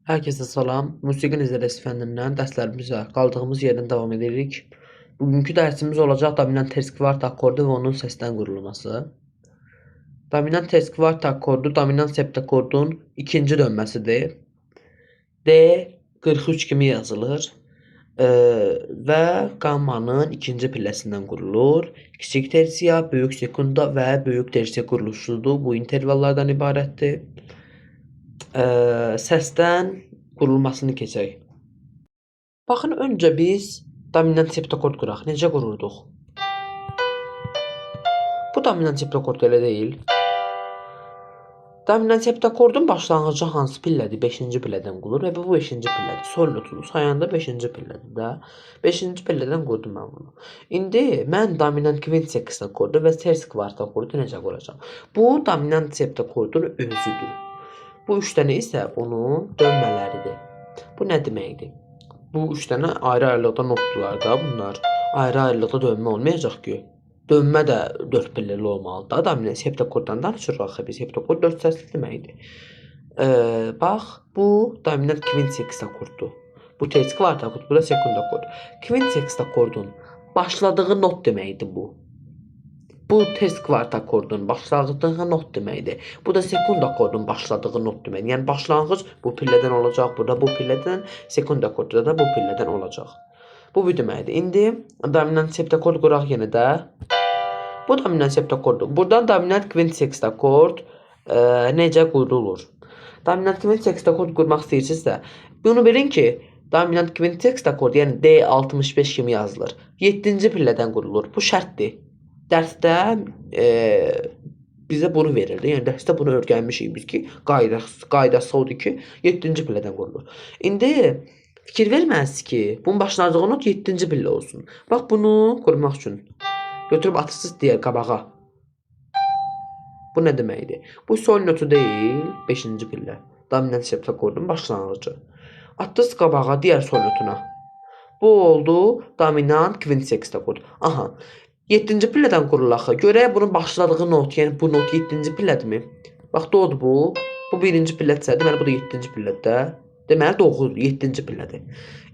Hər kəsə salam. Musiqi nəzəriyyəsi fənnindən dərslərimizə qaldığımız yerdən davam edirik. Bugünkü dərsimiz olacaq dominant ters kvart akkordu və onun səsdən qurulması. Dominant ters kvart akkordu dominant septakordun ikinci dönməsidir. D 43 kimi yazılır və qammanın ikinci pilləsindən qurulur. Kiçik tersiya, böyük sekunda və böyük tersiya quruluşudur. Bu intervallardan ibarətdir. Səsdən qurulmasını keçək. Baxın, öncə biz dominant septakord quraq. Necə qururduq? Bu dominant septakord elə deyil. Dominant septakordun başlanğıcı hansı pillədir? 5-ci pillədən qurulur və bu 5-ci pillədir. Sol notunu sayanda 5-ci pillədir də. 5-ci pillədən qurdum mən bunu. İndi mən dominant kvint sekstakkordu və ters kvart akkordu necə quracağam? Bu dominant septakordun özüdür. Bu üç dənə isə onun dönmələridir. Bu nə deməkdir? Bu üç dənə ayrı-ayrılıqda notdular da bunlar. Ayrı-ayrılıqda dönmə olmayacaq ki. Dönmə də 4 pilləli olmalıdır da. Dominant septakorddan danışırıq axı biz. Septakord 4 səsli deməkdir. Bax, bu dominant kvint sekstakorddur. Bu ters kvart akord, bu da sekund akord. Kvint sekstakordun başladığı not deməkdir bu. Bu ters kvart akordun başladığı not deməkdir. Bu da sekund akordun başladığı not deməkdir. Yəni başlanğıc bu pillədən olacaq, burada bu pillədən, sekund akordda da bu pillədən olacaq. Bu deməkdir. İndi dominant septakord quraq yenə də. Bu dominant septakordur. Buradan dominant kvint sekstakord necə qurulur? Dominant kvint sekstakord qurmaq istəyirsinizsə, bunu bilin ki, dominant kvint sekstakord, yəni D65 kimi yazılır. 7-ci pillədən qurulur. Bu şərtdir. Dərsdə bizə bunu verirdi. Yəni dərsdə bunu öyrənmişik biz ki, qaydası odur ki, 7-ci pillədən qurulur. İndi fikir verməlisiniz ki, bunun başladığı not 7-ci pillə olsun. Bax, bunu qurmaq üçün götürüb atırsınız digər qabağa. Bu nə deməkdir? Bu sol notu deyil, 5-ci pillə. Dominant septakordun başlanğıcı. Atdınız qabağa digər sol notuna. Bu oldu dominant kvint sekstakord. Aha. 7-ci pillədən qurulur axı. Görək bunun başladığı not, yəni bu not 7-ci pillədirmi? Bax, dodur bu. Bu 1-ci pillədirsə, deməli bu da 7-ci pillədir də. Deməli doğrudur, 7-ci pillədir.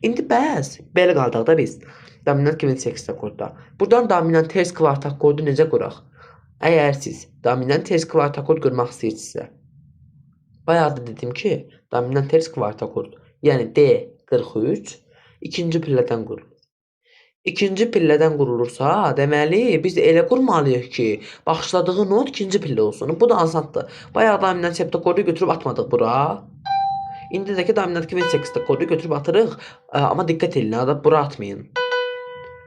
İndi bəs belə qaldıq da biz dominant kvint sekstakordda. Buradan dominant ters kvart akkordu necə quraq? Əgər siz dominant ters kvart akord qurmaq istəyirsinizsə, bayaq da dedim ki, dominant ters kvart akord, yəni D43 ikinci pillədən qurulur. İkinci pillədən qurulursa, deməli biz elə qurmalıyıq ki, başladığı not ikinci pillə olsun. Bu da asandır. Bayaq dominant septakordu götürüb atmadıq bura. İndi də ki dominant kvint sekstakkordu götürüb atırıq. Amma diqqət edin, da bura atmayın.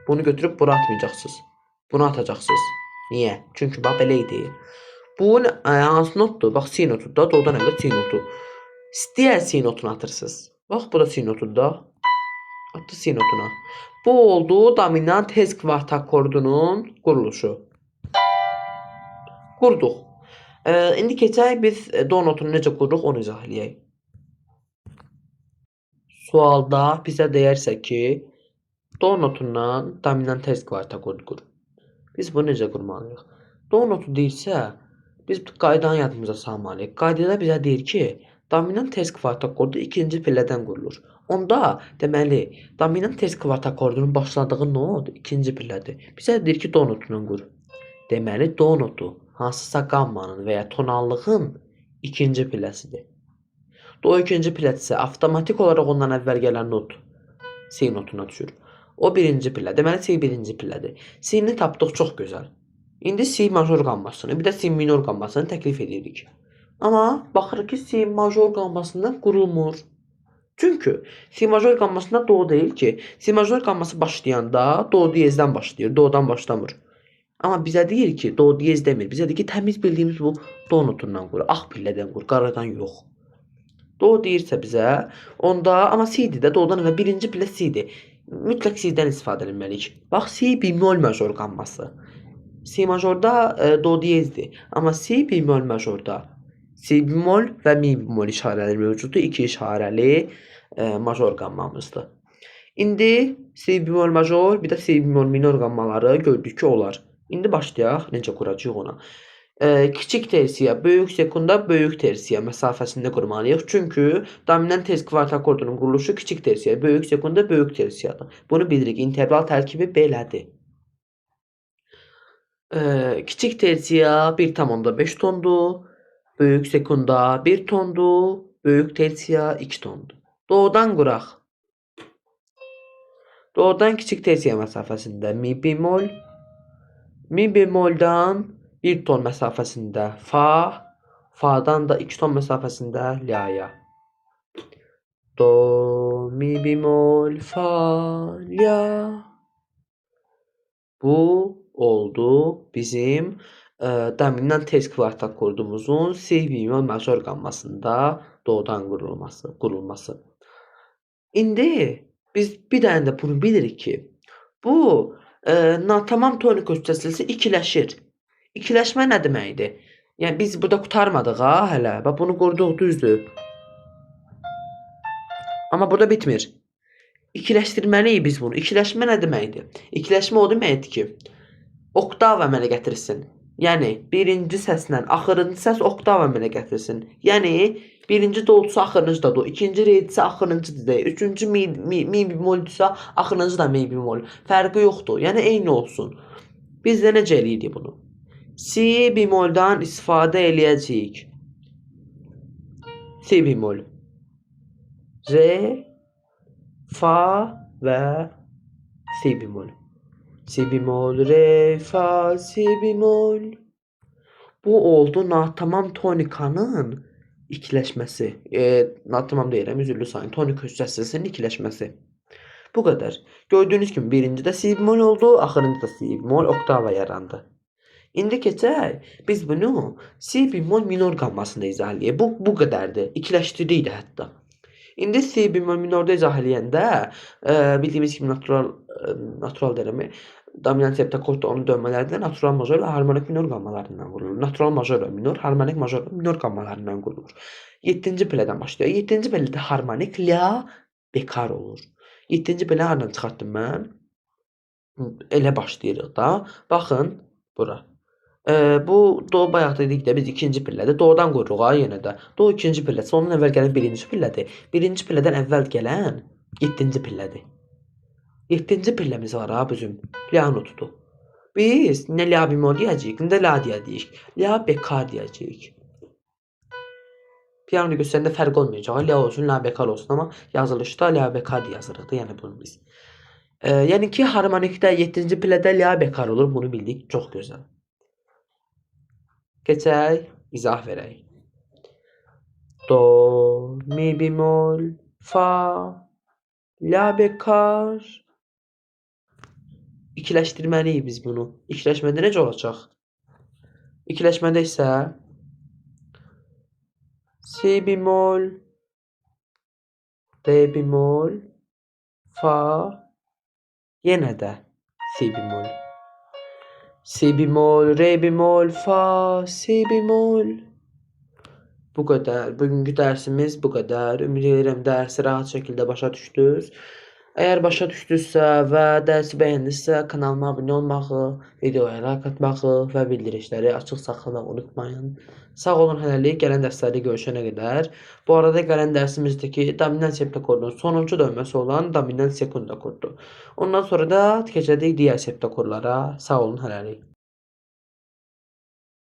Bunu götürüb bura atmayacaqsınız. Bunu atacaqsınız. Niyə? Çünki bax belə idi. Bu hansı notdur? Bax si notudur da, dodan əvvəl si notu. Digər si notunu atırsınız. Bax bu da si notudur da. Atdı si notuna. Bu oldu dominant ters kvart akkordunun quruluşu. Qurduq. İndi keçək biz do notunu necə qururuq onu izah eləyək. Sualda bizə deyərsə ki, do notundan dominant ters kvart akkordu qur. Biz bunu necə qurmalıyıq? Do notu deyirsə, biz qaydanı yadımıza salmalıyıq. Qaydada bizə deyir ki, dominant ters kvart akkordu ikinci pillədən qurulur. Onda, deməli, dominant ters kvart akkordunun başladığı not ikinci pillədir. Bizə deyir ki, do notundan qur. Deməli, do notu hansısa qammanın və ya tonallığın ikinci pilləsidir. Do ikinci pillədirsə, avtomatik olaraq ondan əvvəl gələn not si notuna düşür. O birinci pillə. Deməli, si birinci pillədir. Si-ni tapdıq, çox gözəl. İndi si major qammasını, bir də si minor qammasını təklif edirik. Amma baxırıq ki, si major qammasından qurulmur. Çünki si major qammasında do deyil ki. Si major qamması başlayanda do diyezdən başlayır, dodan başlamır. Amma bizə deyir ki, do diyez demir. Bizə deyir ki, təmiz bildiyimiz bu do notundan qur, ağ pillədən qur, qaradan yox. Do deyirsə bizə, onda amma si-dir də, dodan əvvəl birinci pillə si-dir. Mütləq si-dən istifadə etməliyik. Bax, si bemol major qamması. Si majorda do diyezdir. Amma si bemol majorda si bemol və mi bemol işarələri mövcuddur. İki işarəli major qammamızdır. İndi si bemol major, bir də si bemol minor qammaları gördük ki, olar. İndi başlayaq necə quracağıq ona. Kiçik tersiya, böyük sekunda, böyük tersiya məsafəsində qurmalıyıq. Çünki dominant ters kvart akordunun quruluşu kiçik tersiya, böyük sekunda, böyük tersiyadır. Bunu bilirik. İnteqral tərkibi belədir. Kiçik tersiya 1,5 tondur. Böyük sekunda 1 tondur. Böyük tersiya 2 tondur. Do'dan quraq. Do'dan kiçik tersiya məsafəsində mi bemol, mi bemoldan 1 ton məsafəsində fa, fa'dan da 2 ton məsafəsində la'ya. Do, mi bemol, fa, la. Bu oldu bizim dominant ters kvart akordumuzun si bemol major qammasında do'dan qurulması. İndi biz bir dənə də bunu bilirik ki, bu natamam tonik hüccəsilisi ikiləşir. İkiləşmə nə deməkdir? Yəni biz burada qurtarmadıq ha hələ. Bax bunu qurduq, düzdür. Amma burada bitmir. İkiləşdirməliyik biz bunu. İkiləşmə nə deməkdir? İkiləşmə o deməkdir ki, oktav əmələ gətirsin. Yəni birinci səslə axırıncı səs oktav əmələ gətirsin. Yəni birinci do'dursa axırıncı da do, ikinci re'dirsə axırıncı da re, üçüncü mi, mi, mi bemol'dursa axırıncı da mi bemol. Fərqi yoxdur. Yəni eyni olsun. Biz də necə eləyirik bunu? Si bemoldan istifadə eləyəcəyik. Si bemol, re, fa və si bemol. Si bemol, re, fa, si bemol. Bu oldu natamam tonikanın ikiləşməsi. Natamam deyirəm, üzrlü sayın. Tonik hüccəsinin ikiləşməsi. Bu qədər. Gördüyünüz kimi birincidə si bemol oldu, axırıncıda si bemol oktava yarandı. İndi keçək biz bunu si bemol minor qammasında izah eləyək. Bu qədərdir. İkiləşdirdik də hətta. İndi si bemol minorda izah eləyəndə bildiyimiz kimi natural deyirəm, dominant septakord da onun dönmələrində natural major və harmonik minor qammalarından qurulur. Natural major və minor, harmonik major və minor qammalarından qurulur. 7-ci pillədən başlayır. 7-ci pillədə harmonik la bekar olur. 7-ci pillə hardan çıxartdım mən? Elə başlayırıq da. Baxın bura. Bu do bayaq dedik də biz ikinci pillədir. Do'dan qururuq ha yenə də. Do ikinci pillədir. Ondan əvvəl gələn birinci pillədir. Birinci pillədən əvvəl gələn 7-ci pillədir. 7-ci pilləmiz var ha bizim. La notudur. Biz nə la bemol deyəcəyik, nə də la deyəcəyik. La bekar deyəcəyik. Pianoda göstərəndə fərq olmayacaq. La olsun, la bekar olsun, amma yazılışda la bekar deyə yazırıq da, yəni bunu biz. Yəni ki, harmonikdə 7-ci pillədə la bekar olur. Bunu bildik. Çox gözəl. Keçək, izah verək. Do, mi bemol, fa, la bekar. İkiləşdirməliyik biz bunu. İkiləşmədə necə olacaq? İkiləşmədə isə si bemol, d bemol, fa, yenə də si bemol. Si bemol, re bemol, fa, si bemol. Bu qədər. Bugünkü dərsimiz bu qədər. Ümid edirəm dərsi rahat şəkildə başa düşdünüz. Əgər başa düşdünüzsə və dərsi bəyəndinizsə kanalıma abunə olmağı, videoya like atmağı və bildirişləri açıq saxlamağı unutmayın. Sağ olun hələlik, gələn dərslərdə görüşənə qədər. Bu arada gələn dərsimizdəki dominant septakordun sonuncu dönməsi olan dominant sekund akordu. Ondan sonra da keçəcəyik digər septakorlara. Sağ olun hələlik.